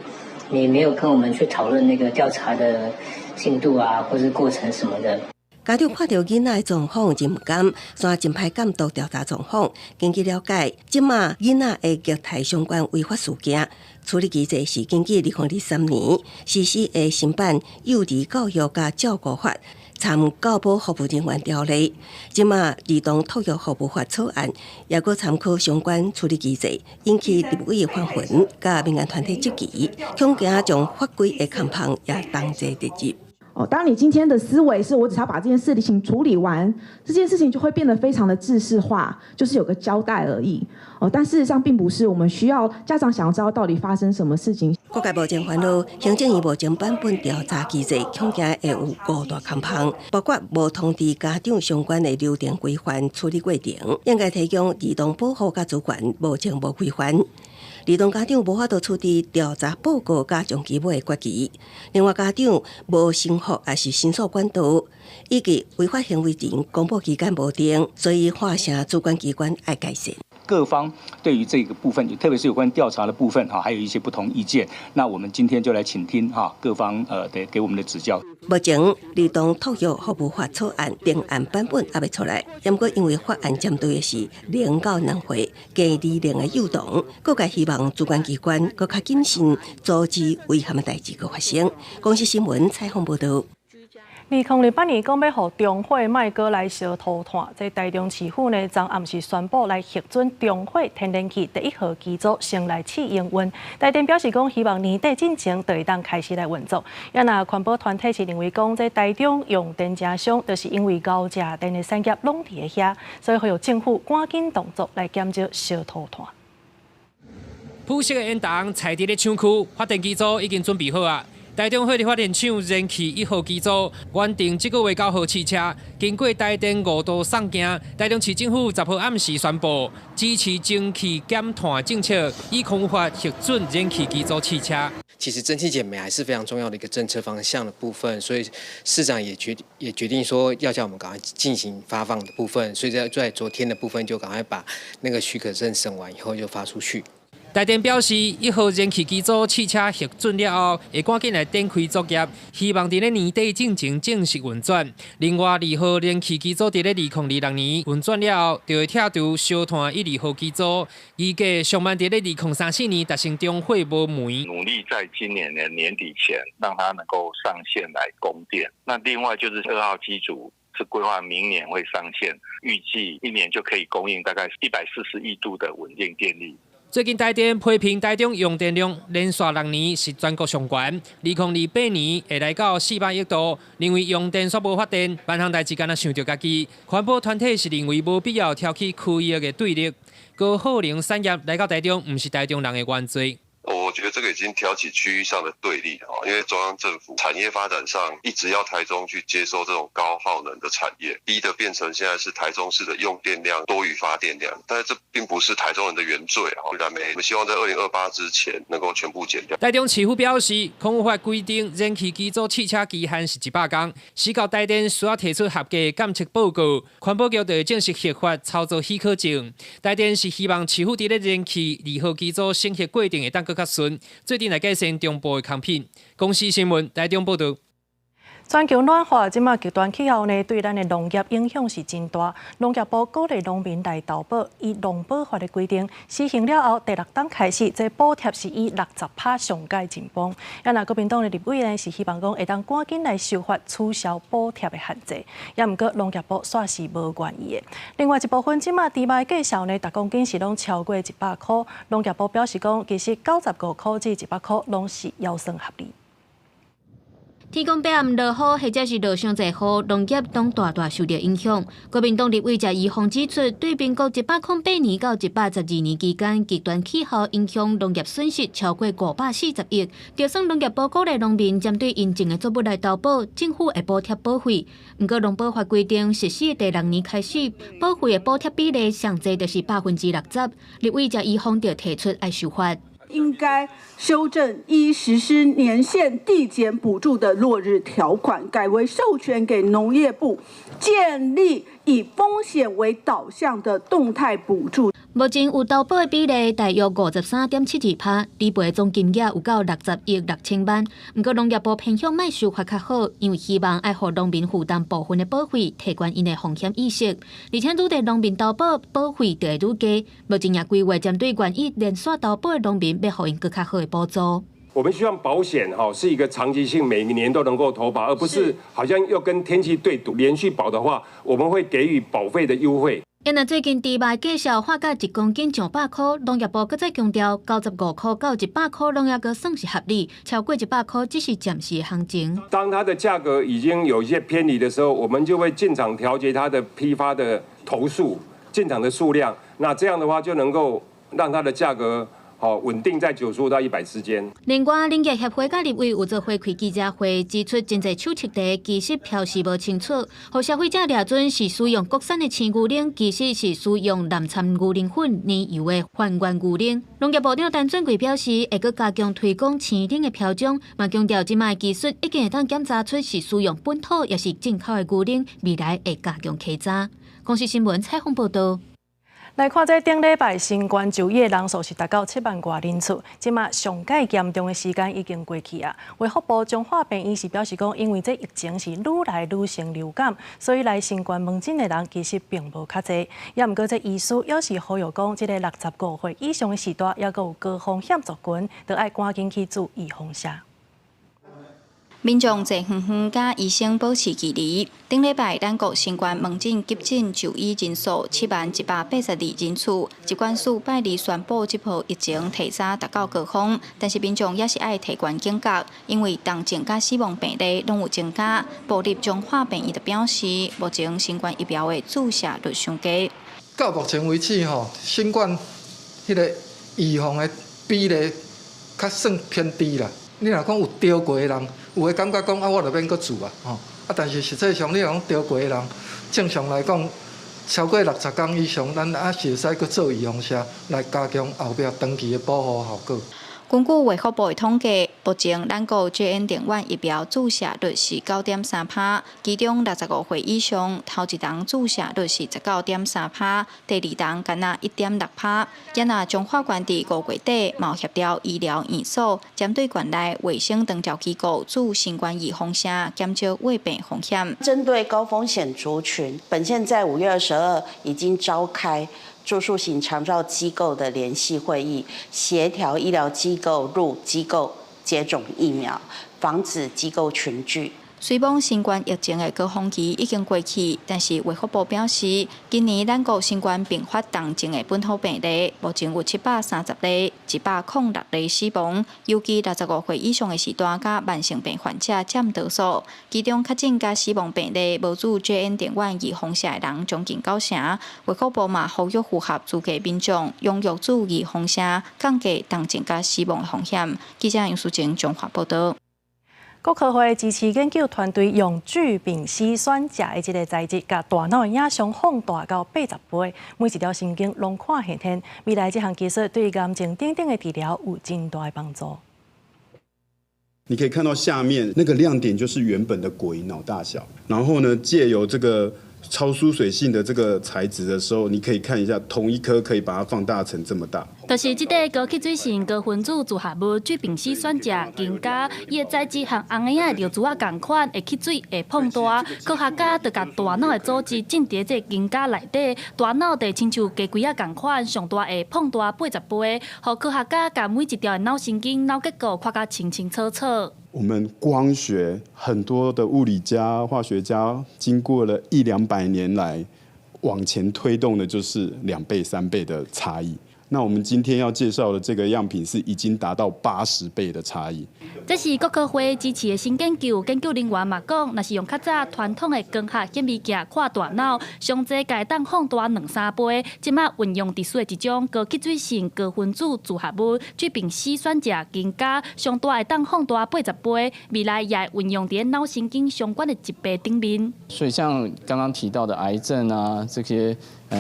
也沒有跟我們去討論那個調查的進度啊，或是過程什麼的。家長看著囡仔的狀況真毋甘，煞真歹監督調查狀況。根據了解，這馬囡仔的虐待相關違法事件處理機制是根據2023年實施的新版幼兒教育佮照顧法，參教保服務人員條例，這馬兒童托育服務法草案，也閣參考相關處理機制，引起立委反彈，佮民間團體質疑，恐驚將法規的空縫也同齊列入。哦，當你今天的思維是我只要把這件事情處理完，這件事情就會變得非常的制式化，就是有個交代而已。哦，但事實上並不是，我們需要家長想要知道到底發生什麼事情。各界目前煩惱，行政院目前版本調查機制，恐驚會有五大空縫，包括無通知家長相關的流程規範處理過程，應該提供兒童保護佮資源，目前無規範。兒童家長無法度處置調查報告佮長期尾的決議，另外家長無申復抑是申訴管道，以及違法行為人公布期間無定，所以化成主管機關愛改善。各方對於這個部分，特別是有關調查的部分，哈，還有一些不同意見。那我們今天就來傾聽哈各方的給我們的指教。目前兒童托育服務法草案定案版本猶未出來，毋過因為法案針對的是0到2歲低年齡的幼童，各界希望主管機關閣較謹慎，阻止遺憾的代誌閣發生。公視新聞採訪報導。2028年講欲予中火莫閣來燒塗炭，這台中市府呢，昨暗時宣布來核准中火天然氣第一號機組先來試營運。台電表示講，希望年底進前就會當開始來運作。也若環保團體是認為講，這台中用電誠傷，就是因為高價電的產業攏佇遐，所以呼籲政府趕緊動作來減少燒塗炭。普式的煙囱採佇咧廠區，發電機組已經準備好啊。台中火力發電廠燃氣一號機組原定這個月9號試車，經過台電五度送件，台中市政府10號暗時宣布支持蒸汽減碳政策，以空污法核准燃氣機組試車。其實蒸汽減煤還是非常重要的一個政策方向的部分，所以市長也決定說要叫我們趕快進行發放的部分，所以在昨天的部分就趕快把那個許可證審完以後就發出去。台電表示，一號燃氣機組試車核准了後，會趕緊來展開作業，希望佇咧年底進前正式運轉。另外，二號燃氣機組佇咧2026年運轉了後，就會拆除燒炭一、二號機組，預計上慢佇咧2034年達成中火無煤。努力在今年的年底前，讓它能夠上線來供電。那另外就是二號機組是規劃明年會上線，預計一年就可以供應大概140億度的穩定電力。最近台電批評台中用電量連續6年是全國上懸，2028年會來到400億度，認為用電煞無發電，萬項代誌敢若想著家己。環保團體是認為無必要挑起區域的對立，高耗能產業來到台中，毋是台中人的原罪。我覺得這個已經挑起區域上的對立啊，因為中央政府產業發展上一直要台中去接收這種高耗能的產業，逼得變成現在是台中市的用電量多於發電量，但是這並不是台中人的原罪啊。我們希望在2028之前能夠全部減掉。台中市府表示，空污法規定燃氣機組試車期限是100天，時到台電需要提出合格檢測報告，環保局就會正式核發操作許可證。台電是希望市府佇咧燃氣二號機組審核過程會當閣較順，做陣來改善中部的空品。公視新聞台中報道。全球暖化，這馬極端氣候呢，對咱的農業影響是真大。農業部鼓勵農民來投保，依農保法的規定施行了後，第六冬開始，這補貼是以60%上蓋進步。也若國民黨的立委呢，是希望講會當趕緊來修法取消補貼的限制。也毋過農業部煞是無願意的。另外一部分，這馬豬肉的價數呢，逐公斤是攏超過100箍。農業部表示講，其實95塊至100塊攏是腰算合理。天公伯暗落雨，或者是落傷濟雨，農業攏大大受著影響。國民黨立委謝宜豐指出，對民國108年到112年期間，極端氣候影響農業損失超過540億。就算農業部鼓勵農民針對𪜶種的作物來投保，政府會補貼保費。毋過農保法規定實施第六年開始，保費的補貼比例上濟就是60%。立委謝宜豐就提出愛修法。應該修正依實施年限遞減補助的落日條款，改為授權給農業部建立以風險為導向的動態補助。目前有投保的比例大約53.72%，理賠總金額有到60億6千萬。毋過農業部偏向莫修法較好，因為希望愛予農民負擔部分的保費，提懸𪜶的風險意識。而且愈濟農民投保，保費就會愈低。目前也規劃針對願意連續投保的農民，欲予𪜶閣較好的補助。我們希望保險哈是一個長期性，每年都能夠投保，而不是好像又跟天氣對賭。連續保的話，我們會給予保費的優惠。因為最近豬肉價數發價一公斤上百箍，農業部閣再強調，95箍到100箍攏猶閣算是合理，超過100箍只是暫時行情。當它的價格已經有一些偏離的時候，我們就會進場調節它的批發的頭數、進場的數量，那這樣的話就能夠讓它的價格好穩定在95到100之間。另外，林業協會佮立委有做會開記者會，指出真濟手冊地其實標示無清楚，予消費者掠準是使用國產的鮮牛奶，其實是使用濫摻牛奶粉、奶油的還原牛奶。農業部長陳俊貴表示，會閣加強推廣鮮奶的標章，嘛強調這擺技術已經會當檢查出是使用本土抑是進口的牛奶，未來會加強稽查。公視新聞採訪報導。來看這頂禮拜新冠就醫的人數是達到7萬外人次，這馬上蓋嚴重的時間已經過去啊。衛福部彰化病院是表示講，因為這疫情是愈來愈像流感，所以來新冠門診的人其實並無較濟。也毋過這醫師猶是呼籲講，這个65歲以上的序大，猶閣有高風險族群，著愛趕緊去注預防射。民眾坐遠遠，佮醫生保持距離。頂禮拜，咱國新冠門診急診就醫人數70,182人次。疾管署拜二宣布，這波疫情提早達到高峰，但是民眾也是愛提懸警覺，因為重症佮死亡病例攏有增加。部立彰化病院就表示，目前新冠疫苗的注射率傷低。到目前為止，吼，新冠彼个預防的比例較算偏低啦。你若講有著過的人，有的感覺講啊，我就免閣注啊，吼啊，但是實際上你若講著過的人，正常來講，超過60工以上，咱還是會使閣做預防射，來加強後壁長期的保護效果。根據衛福部的統計，目前咱國 JN 點 one 疫苗注射率是9.3%，其中65歲以上頭一針注射率是19.3%，第二針干焦1.6%。也若彰化縣佇5月底，嘛有協調醫療院所，針對縣內衛生長照機構注新冠預防射，減少患病風險。針對高風險族群，本縣在5月22已經召開住宿型長照機構的聯繫會議，協調醫療機構入機構接種疫苗，防止機構群聚。雖罔新冠疫情的高峰期已經過去，但是衛福部表示，今年咱國新冠併發重症的本土病例，目前有730例，106例死亡。尤其65歲以上的序大佮慢性病患者佔多數，其中確診佮死亡病例無注 JN 點 one 預防射的人將近九成。衛福部嘛呼籲符合資格民眾踴躍注預防射，降低重症佮死亡的風險。記者楊淑靜彰化報導。國科會支持研究團隊用聚丙烯酸鉀的這个材質，共大腦的影像放大到80倍，每一條神經攏看現現。未來這項技術對癌症等等的治療有真大的幫助。你可以看到下面那個亮點就是原本的果蠅腦大小，然後呢，借由這個超疏水性的這個材質的時候，你可以看一下同一顆可以把它放大成這麼大。就是這塊高吸水性高分子組合物聚丙烯酸鉀更加，伊的材質和紅嬰仔的尿珠仔仝款，會吸水，會膨大。科學家就共大腦的組織種佇這個更加內底，大腦就親像雞胿仔仝款，上大會膨大80倍，予科學家共每一條的腦神經、腦結構看甲清清楚楚。我們光學很多的物理家、化學家，經過了一兩百年來往前推動的，就是2倍、3倍的差異。那我們今天要介紹的這個樣品是已經達到80倍的差異。這是國科會支持的新研究，研究人員嘛講，若是用較早傳統的光學顯微鏡看大腦，上濟會當放大兩三倍。這馬運用特殊的一種高吸水性高分子組合物聚丙烯酸鉀更加，上大會當放大80倍。未來也會運用佇腦神經相關的疾病頂面。所以像剛剛提到的癌症啊，這些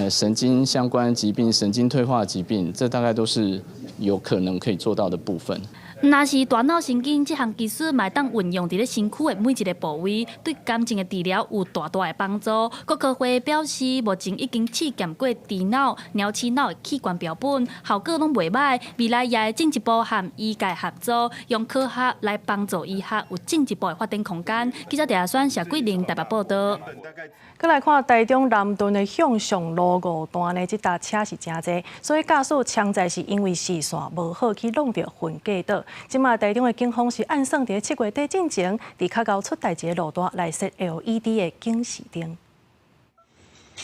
神經相關疾病、神經退化疾病，這大概都是有可能可以做到的部分。若是大腦神經這項技術，嘛會當運用佇咧身軀的每一個部位，對癌症的治療有大大的幫助。國科會表示，目前已經試驗過豬腦、鳥鼠腦的器官標本，效果攏袂䆀。未來也會進一步和醫界合作，用科學來幫助醫學有進一步的發展空間。記者鄭選謝桂玲台北報導。閣來看台中南屯的向上路五段呢，這搭車是誠濟，所以駕駛常在是因為視線無好去挵著分隔島。這馬台中的警方是按算佇7月底進前，佇較𠢕出代誌的路段來設 LED 的警示燈。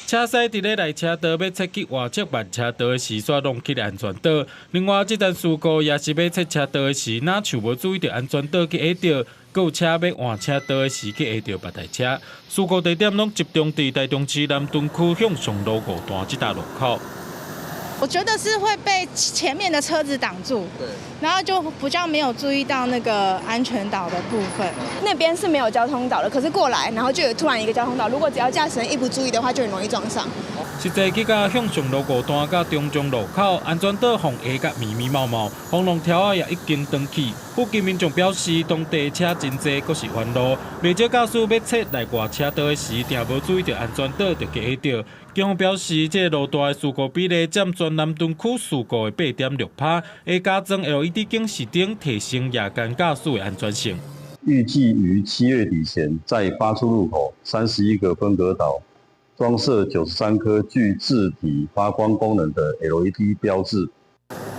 車駛佇咧內車道欲切去外側慢車道的時，煞挵去安全島。另外，這單事故也是欲切車道的時，若像無注意著安全島去壓著，閣有車欲換車道的時去壓著別台車。事故地點攏集中佇台中市南屯區向上路五段這搭路口。我覺得是會被前面的車子擋住，然後就比較沒有注意到那個安全島的部分。那邊是沒有交通島的，可是過來，然後就有突然一個交通島，如果只要駕駛人一不注意的話，就很容易撞上。實際去到向上路五段佮中正路口，安全島予壓甲密密麻麻，防浪條仔也已經斷去。附近民眾表示，當地車真濟，閣是彎路，袂少駕駛欲切內外車道的時，定無注意著安全島就去壓著。警方表示，這個路段的事故比例佔全南屯區事故的8.6%，會加裝 LED 警示燈，提升夜間駕駛的安全性。預計於7月底前，在八處路口31個分隔島裝設93顆具自體發光功能的 LED 標誌。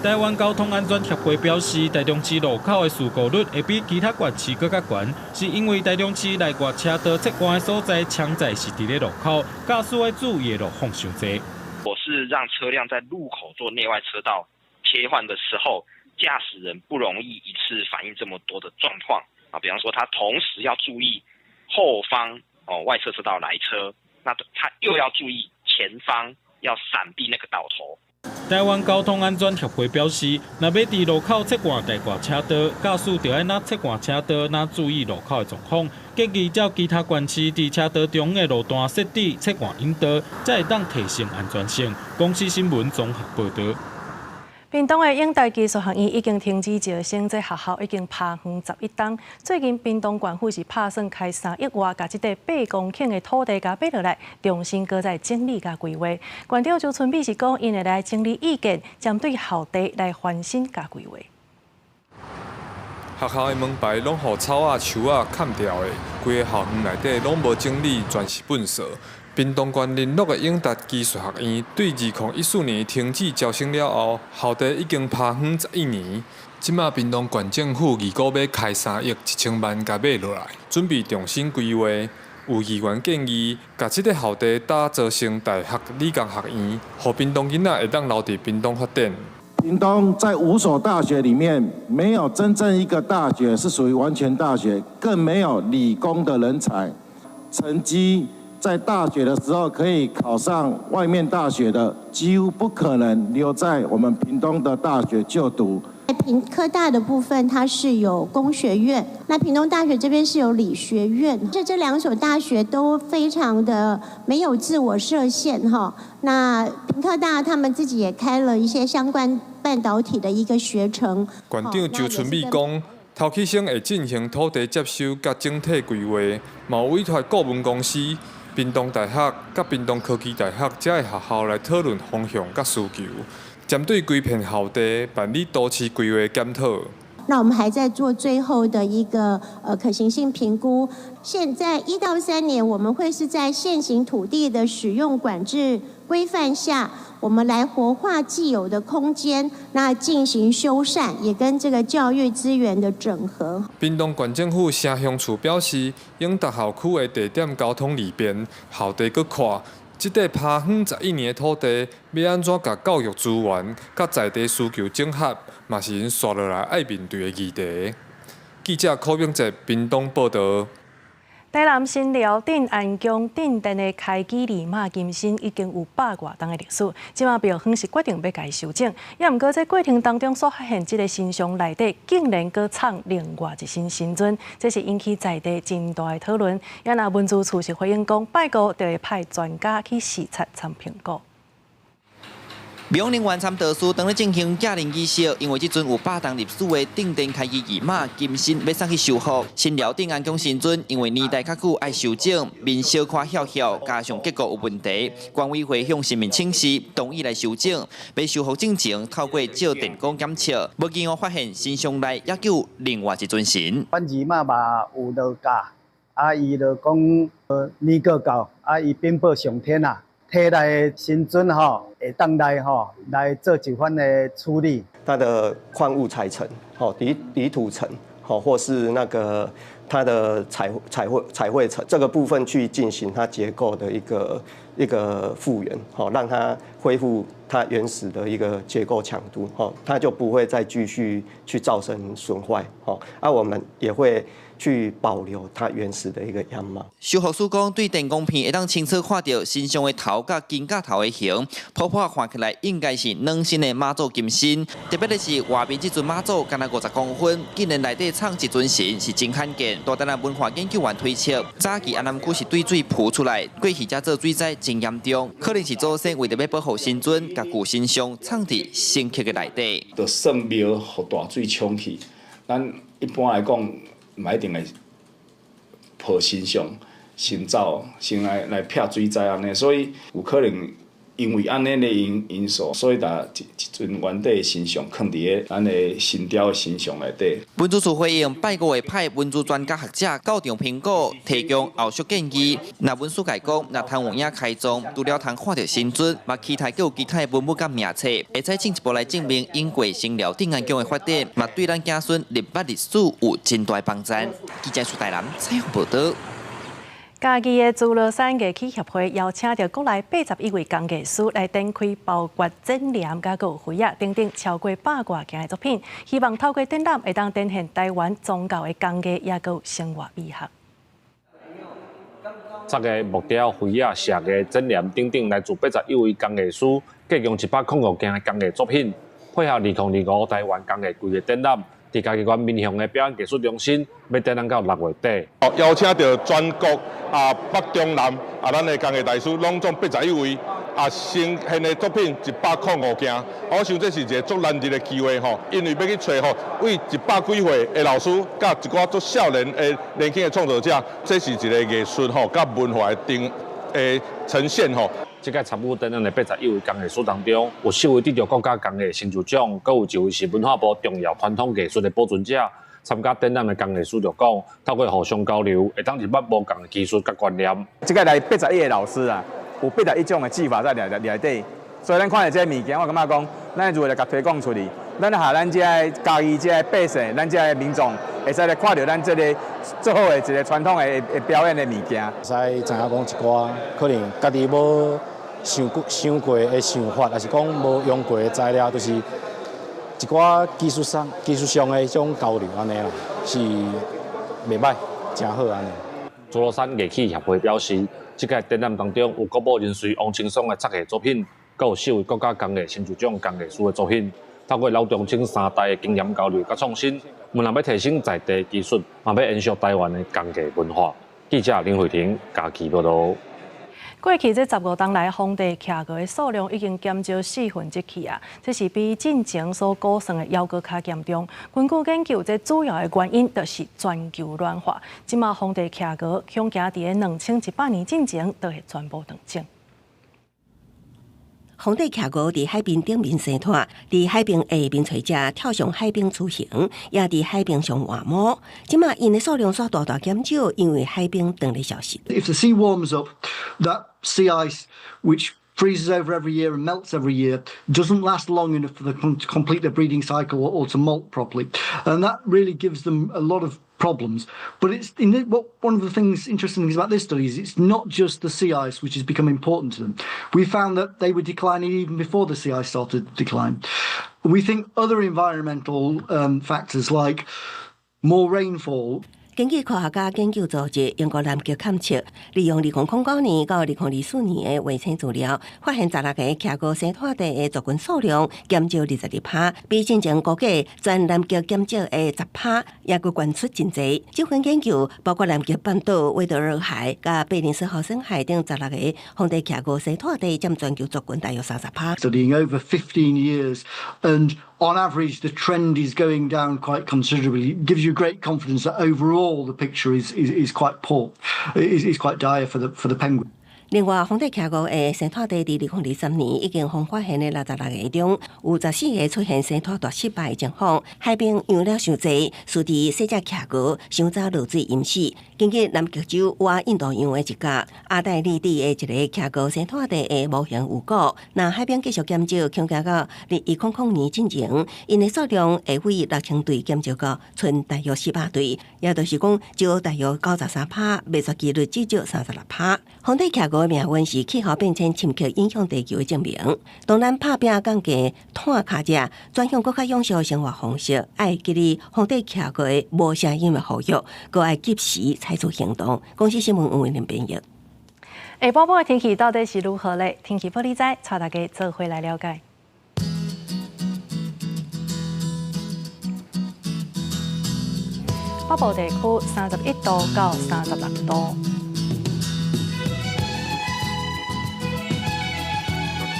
台灣交通安全協會表示，台中市路口的事故率會比其他縣市閣較懸，是因為台中市內外車道切換的所在，常在是佇咧路口，駕駛愛注意的路況傷濟。我是讓車輛在路口做內外車道切換的時候，駕駛人不容易一次反應這麼多的狀況啊，比方說他同時要注意後方哦外側車道來車，那他又要注意前方要閃避那個島頭。台灣交通安全協會表示，若欲佇路口切換內外車道，駕駛著愛若切換車道，若注意路口的狀況。建議照其他縣市佇車道中的路段設置切換引導，才會當提升安全性。公視新聞綜合報導。屏東的永大技術學院已經停止招生，這學校已經拍園11冬。最近屏東縣府是拍算開3億外，共這塊8公頃的土地共買落來，重新閣再整理佮規劃。縣長周春米是講，𪜶會來整理意見，針對校地來翻新佮規劃。學校的門牌攏予草仔、樹仔崁掉的，規个校園內底攏無整理，全是糞埽。屏東縣麟洛的永達技術學院對2014年停止招生了後，校地已經拋荒11年。這馬屏東縣政府預估欲開3億1千萬共買落來，準備重新規劃。有議員建議，共這个校地打造成大學理工學院，予屏東囡仔會當留佇屏東發展。屏東在五所大學裡面，沒有真正一個大學是屬於完全大學，更沒有理工的人才，成績在大學的時候可以考上外面大學的，幾乎不可能留在我們屏東的大學就讀。屏科大的部分，它是有工學院；那屏東大學這邊是有理學院。這兩所大學都非常的沒有自我設限哈。那屏科大他們自己也開了一些相關半導體的一個學程。縣長周春米講，頭起先會進行土地接收佮整體規劃，嘛有委託顧問公司、屏東大學佮屏東科技大學遮的學校來討論方向佮需求，針對規片校地辦理都市規劃檢討。那我們還在做最後的一個可行性評估。現在1到3年，我們會是在現行土地的使用管制規範下，我們來活化既有的空間，那進行修繕，也跟這個教育資源的整合。屏東縣政府城鄉處表示，永達校區的地點交通利便，校地閣闊，這塊拋荒11年的土地，欲按怎共教育資源佮在地需求整合，嘛是𪜶紲落來愛面對的議題。記者柯炳哲屏東報導。台南新寮鎮安宮鎮殿的開基二媽金身已經有百外冬的歷史，這馬廟方是決定欲共伊修整，也毋過這過程當中所發現這个神像內底竟然閣藏另外一身神尊，這是引起在地真大的討論。也若文資處是回應講，拜五就會派專家去視察參評估。廟人員參道士當咧進行寄靈儀式，因為這尊有百冬歷史的鎮殿開基二媽金身欲送去修復。新寮鎮安宮神尊因為年代較久愛修整，面小可翹翹，加上結構有問題，管委會向市民請示，同意來修整。欲修復進前，透過照電光檢測，無意外發現神像內猶閣有另外一尊神。阮二媽嘛有落教，啊，伊就講年過到，啊，伊稟報上天啊。提來的神尊吼，會當來吼來做一番的處理。它的礦物材層，吼底底土層，吼或是那個它的彩繪層這個部分去進行它結構的一個復原，吼讓它恢復它原始的一個結構強度，吼它就不會再繼續去造成損壞，吼啊我們也會去保留它原始的一個樣貌。修復師講，對電光片會當清楚看著神像的頭佮肩胛頭的形，普普看起來應該是軟身的媽祖金身。特別的是外面這尊媽祖，干焦50公分，竟然內底藏一尊神，是真罕見。大丹的文化研究員推測，早期安南區是對水浮出來，過去才做水災真嚴重，可能是祖先為著欲保護神尊，共舊神像藏佇神龕的內底。就算廟予大水沖去，咱一般來講，嘛一定會抱神像，先走，先來避水災按呢，所以有可能因為按呢的因素，所以共一尊原底的神像囥佇咧咱的神雕的神像內底。文資處回應，拜五會派文資專家學者到場評估，提供後續建議。若文史界講，若通有影開藏，除了通看著神尊，嘛期待閣有其他的文物佮名冊，會使進一步來證明英國神寮鎮安宮的發展，嘛對咱子孫認捌歷史有真大幫助。記者蘇大南採訪報導。嘉義的諸羅山藝器協會邀請著國內81位工藝師來展開包括剪黏佮閣有花仔等等超過百外件的作品，希望透過展覽會當展現台灣宗教的工藝，抑閣有生活美學。漆藝、木雕、花仔、石藝、剪黏等等，來自81位工藝師，計共105件的工藝作品，配合2025台灣工藝季的展覽。佇嘉義縣民雄的表演藝術中心，欲展覽到6月底。邀請著全國啊北中南啊，咱的工藝大師攏總81位啊，呈現的作品105件。我想這是一個足難得的機會吼，因為欲去揣吼，對100幾歲的老師，佮一寡足少年的年輕的創作者，這是一個藝術吼，佮文化的定的呈現吼。這屆參與展覽的81位工藝師當中，有四位得著國家工藝成就獎，閣有一位是文化部重要傳統藝術的保存者。參加展覽的工藝師就講，透過互相交流，會當認捌無仝的技術佮觀念。這屆來81個老師啊，有81種的技法在內底，所以咱看著這个物件，我感覺講，咱如何來共推廣出去，咱予咱這个嘉義這个百姓，咱這个民眾，會使來看著咱這个足好的一个傳統的表演的物件。會使知影講一寡可能家己無想過的想法，抑是講無用過的材料，就是一寡技術上的這種交流按呢啦，是袂䆀，誠好按呢。諸羅山藝器協會表示，這屆展覽當中有國寶人士王清松的漆藝作品，閣有四位國家工藝成就獎工藝師的作品。透過老中青三代的經驗交流佮創新，毋但欲提升在地技術，嘛欲延續台灣的工藝文化。記者林慧婷嘉義報導。過去這15冬來，荒地企鵝的數量已經減少四分之一去啊！這是比進前所估算的猶閣較嚴重。根據研究，這主要的原因就是全球暖化。這馬荒地企鵝恐驚佇2100年進前就會全部斷種。荒地企鵝佇海邊頂面生湠，佇海邊下面垂食，跳上海冰出行，也佇海邊上換毛。這馬𪜶的數量煞大大減少，因為海冰正咧消失。 If the sea warms up, that sea ice, which freezes over every year and melts every year, doesn't last long enough for them to complete their breeding cycle or to molt properly. And that really gives them a lot of problems. But it's in the, what one of the things interesting things about this study is it's not just the sea ice which has become important to them. We found that they were declining even before the sea ice started to decline. We think other environmental factors like more rainfall. 根據科學家研究組織英國南極勘測，利用2009年到2024年的衛星資料，發現16個企鵝生湠地的族群數量減少22%，比進前估計全南極減少的10%，猶閣懸出真濟。這份研究包括南極半島、威德爾海、佮貝林斯豪森海等16個荒地企鵝生湠地，佔全球族群大約30%。 Studying over 15 years and on average, the trend is going down quite considerably. It gives you great confidence that overall the picture is quite poor, is quite dire for the penguin. 另外，風底企鵝的生態地佇2023年已經予發現的66個中，有14個出現生態大失敗的情況。海冰融了傷濟，使得細隻企鵝傷早落水淹死。根據南極洲倚印度洋的一角，阿黛麗地的一个企鵝生態地的模型有講，若海冰繼續減少，恐驚到2100年進前，𪜶的數量會為6000對減少到賰大約400對，也就是講少大約93%，滅絕幾率至少36%。風底企鵝的命運是氣候變遷深刻影響地球的證明。當咱拍拚降低碳跤跡，轉向閣較永續的生活方式，愛記得風底企鵝的無聲音的呼籲，閣愛及時採取行動。公視新聞黃慧玲編譯。下晡晡的天氣到底是如何咧？天氣報你知，帶大家做伙來了解。北部地區31度到36度。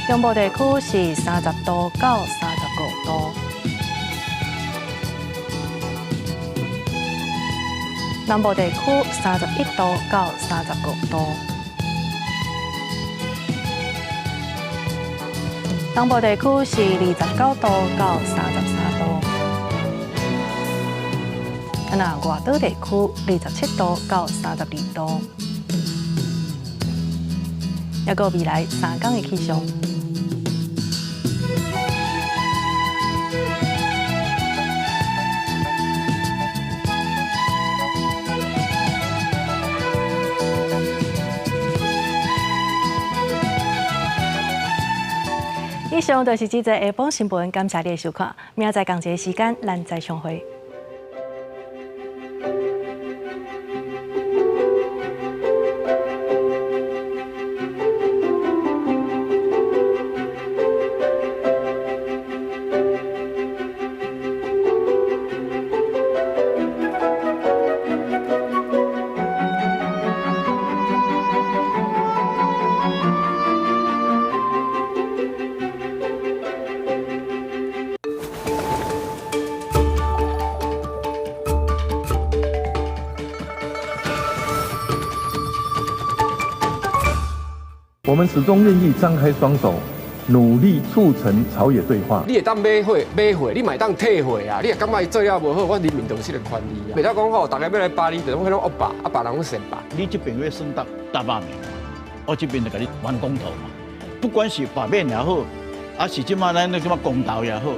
中部地區是30度到35度，南部地區31度到35度，東部地區是29度到33度，啊，若外島地區27度到32度，抑閣未來3工的氣象。以上就是這節下晡新聞，感謝你的收看。明仔載仝一个時間，咱再相會。我們始終願意張開雙手，努力促成朝野對話。你會當買貨買貨，你嘛會當退貨啊！你若感覺伊做了無好，我人民就有這个權利啊。袂當講吼，逐家欲來巴你，就攏彼種惡霸，啊別人攏善霸。你這邊欲算得大罷免，我這邊就共你玩公投嘛。不管是罷免也好，抑是這馬咱那什麼公投也好。